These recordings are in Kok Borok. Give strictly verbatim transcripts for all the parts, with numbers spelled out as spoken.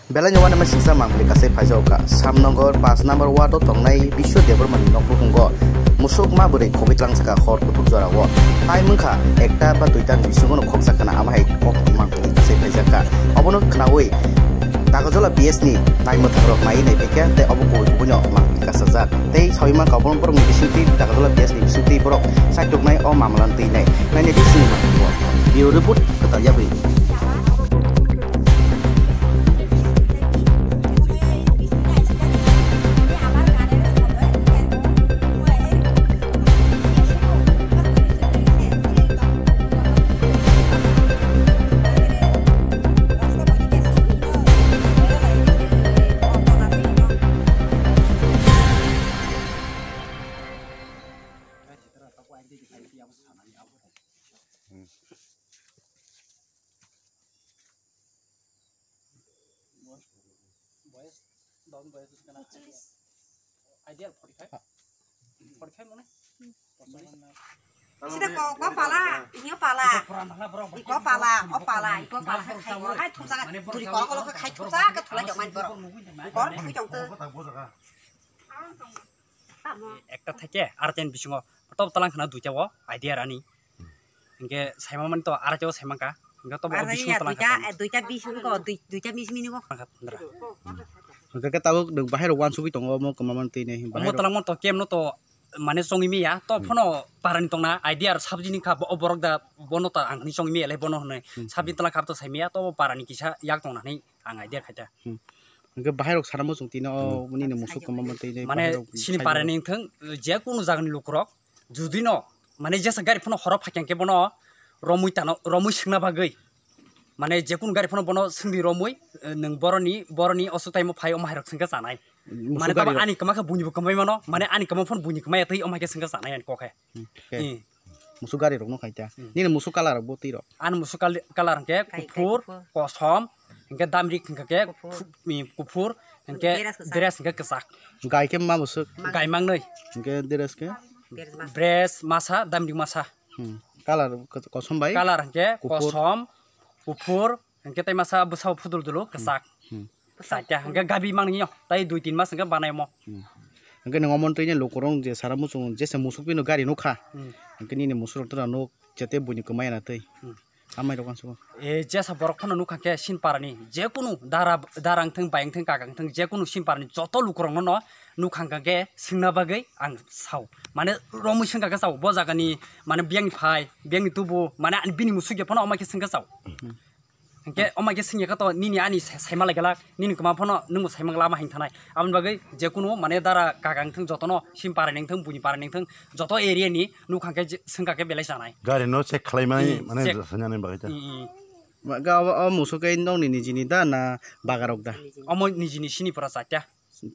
Belai no uanama singsa mangpili kasai phaijao kha. Samnogor paanch number ward o tongnai Biswa Debbarma ni nokhukungo musuk ma bwrwi khogwi tlangsakha hor kuthuk jorao. Tai wngkha ekta ba duita ni bisingo no khoksa khna, ama hai kok mangpili kasai phaijakha. Obono khnaui Takarjala B S ni naimwthang rok naiwi naipaikha tei obo kubui kubui no mangpili kasajak. Tei saui mankha obono borok ni bisingtwi Takarjala B S ni bisingtwi borok saituknai o mamla no twinai. Nainai di sini mangpili o. Bureau report, kwtal yabwi. Boyes, down boyes kana? Ideal forty five. Forty five mone? Sida ko, ko pala, inyo pala. Iko pala, o pala, iko pala khai khai, hai thusa, duri ko ko khai thusa ka thula jok man boro. Ko thui jong tu. Ekta thake ar ten bisingo top talang khana duita o idea rani. Hinkhe saima mani to arai teo saimangkha. Hinkhe tobo o bisingo ya, talang duita, kha. Duita bis ko, dui-, duita bis mini ko. Talang kha, pondra. Hinkhe tabuk nwng bahai rok uansugwi tongo, omo kwma mani twi nai, omo bahai rok. Talang mani to kem no to mane chongwi maya. To, hmm, phono parani tongna idea ar sabji ni kha, bo-, o borok da bono ta ang ni chongwi maya le bono hwnwi. Hmm. Sabji talang kha to saimaya, to parani kisa yak tongna hwnwi ang idea khaita. Hmm. Hinkhe bahai rok sana muchung tino, hmm, nini musuk kwma mani twi nai, mane bahai rok sini sai parani wngthang, je kunu jagani lukurok. Judino, mane, jesa gari phano horo phaikha khe bono romwi tano, romwi swngna bagwi. Mane, jekunu gari phano bono swngdi romwi, eh, nwng boroni, boroni osuk taimo phai omo hairok swngkha chanai. Musuk mane, tamo gari rok. Ani kwma khe buinibo kwmai mano, mane, ani kwma phano buini kwmai ya twi omo hai khe swngkha chanai ani kok khe. Hmm, okay. Hmm. Musuk gari rokno khaita. Hmm. Nini musuk colour rok bo twi rok? Ani musuk kal-, colour hwnkhe kai, kai, kuphur, kuphur, kosom, hwnkhe damri hwnkhe kuphur. Khu-, mi, kuphur, hwnkhe dress kwchak. Dress hwnkhe kwchak. Gai khe ma musuk? Gai mangnwi. Hwnkhe dress khe? Dress masa, damri masa. Hmm. Colour ko-, kosom bai? Colour hwnkhe kuphur. Kosom, kuphur, hwnkhe tei masa bwsao phudul dulu kwchak. Hmm. Chaita hwnkhe gabi mangnio, tei dui tin mas hwnkhe banaimo. Hmm. Hwnkhe nwng omo twi ni lukurok je sara muchung jesa musuk bino gari nukha. Hmm. Hwnkhe nini musuk rok tei nuk jete buini kwmai ya na tei. Hmm. Amai rok ang sugo. E, jesa borok phano nukha khe Sinparani, jekunu dara, dara wngthang, bai wngthang, kaka wngthang, jekunu Sinparani joto lukurokno no nukha khe swngna bagwi ang sao. Mane romwi swngkha khe sao, bo jagani mane biyangni phai, biyangni tubu, mane ani bini musuk ya phano amai khe swngkha sao. Hmm. Hwnkhe omo hai khe swngya khe to nini ani sai-, saima lai glak, nini kwma phano nwngbo saima glak ma hing thanai. Aboni bagwi jekunu mane dara kaka wngthang jotono Sinparani wngthang, buini parani wngthang, joto area ni nukha khe je-, swngkha khe belai chanai. Gari no check khlaimani, hmm, mane check. Sanani bagwi ta. Hmm, hmm. Ma ga o, o musuk khe nokni nijini da na bagarok da? Omo nijini sini pura chaita.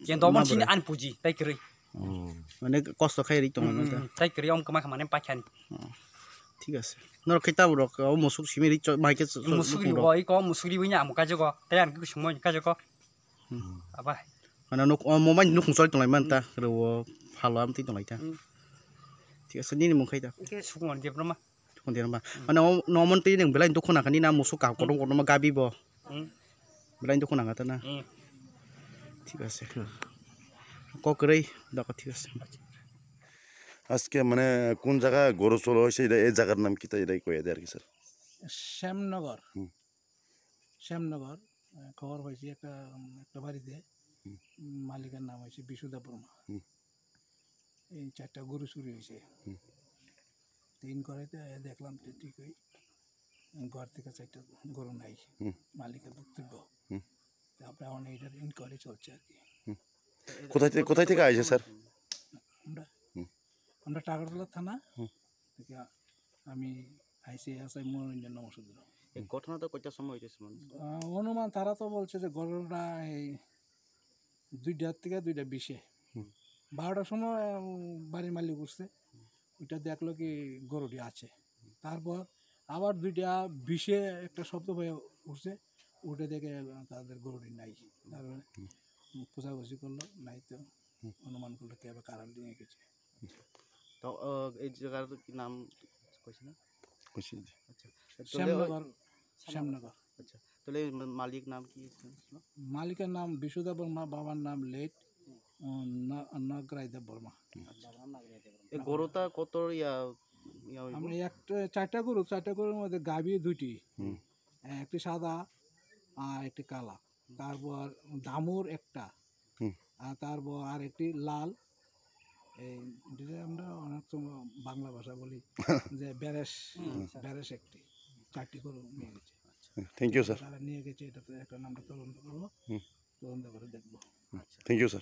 Yen domo ma sini bwrwi? Ani puji, tai kwrwi. Oh. Mane kosto khai ri tongo. Hmm, na ta? Hmm, tai kwrwi, om kwma kha mane paikha ni. Oh. Thik ase. Norok khe tabuk rok, o musuk simi ri cho-, bai khe cho-, cho-, musuk ri nukhung rok. Bo, iko musuk ri bini amo kajogo, tai ang khe kusung mo kajogo. Hmm. Abai. Mane nuk-, o mo bai nukhung choli tonglai man ta, hmm, rw o phalo am twi tonglai ta. Hmm. Thik ase, nini mung khai ta? Sukmon Debbarma. Sukmon Debbarma. Hmm. Mane o, no mon twi nwng belai dukhu nangkha, nini a musuk kaham kotorma kotorma gabi bo. Hmm. Belai dukhu nangkha ta na? Hmm. Thik ase. Kok kwrwi, dakha thik ase. আজকে মানে কোন জায়গা গরু চুরি হয়েছে, এটা এই জায়গার নাম কি, তাই এটাই কয়ে দেয় আর কি, স্যার। শ্যামনগর। হুম। শ্যামনগর, আহ, খবর পাইছি একটা, উম, একটা বাড়িতে, হুম। উম, মালিকের নাম হচ্ছে বিশু দেববর্মা। হুম। এই চারটা গরু চুরি হয়েছে। হুম। তো ইনকোয়ারিতে দেখলাম তো ঠিকই ঘর থেকে চারটা গরু নাই। হুম। মালিকের বক্তব্য। হুম। তারপরে এখন এইটার ইনকোয়ারি চলছে আর কি। হুম। কোথায় থেকে, কোথায় থেকে আইছে, স্যার? আমরা, হুম। আমরা টাকারতলা থানা হুম। থেকে আমি আইসি এসআই মনোরঞ্জন নমঃশূদ্র। এই ঘটনাটা কয়টার সময় হইতেছে, মানে? আহ, অনুমান তারা তো বলছে যে ঘটনাটা এই দুইটার থেকে দুইটা বিশে। হুম। বারোটার সময়, উম, বাড়ির মালিক উঠছে, ওইটা দেখলো কি গরুটি আছে। তারপর আবার দুইটা বিশে একটা শব্দ হয়ে উঠছে, উঠে দেখে তাদের গরুটি নাই। তারপরে হুম। খোঁজাখুঁজি করলো, নাই তো হুম। অনুমান করলো কে বা কারা নিয়ে গেছে। তো, আহ, এই জায়গার কি নাম কইছে না? কইছে যে। আচ্ছা। তো শ্যামনগর, শ্যামনগর। শ্যামনগর। আচ্ছা। তাহলে মা-, মালিক নাম কি ছিল? মালিকের নাম বিশুদা বর্মা, বাবার নাম লেট, উম, ন-, নগরাই দেব বর্মা। এই গরুটা কত ইয়া, ইয়া হইব? আমরা একটা, চারটা গরু, চারটা গরুর মধ্যে গাভী দুইটি, হুম। একটি সাদা আর একটি কালা, তারপর দামুর একটা, হুম। আর তারপর আর একটি লাল, এই যেটা আমরা অনেক সময় বাংলা ভাষা বলি যে বেরেশ, হুম। বেরেশ একটি, চারটি গরু নিয়ে গেছে। Thank you, sir. তারা নিয়ে গেছে, এটা তো একটা আমরা তদন্ত করবো, হুম। তদন্ত করে দেখবো। Thank you, sir.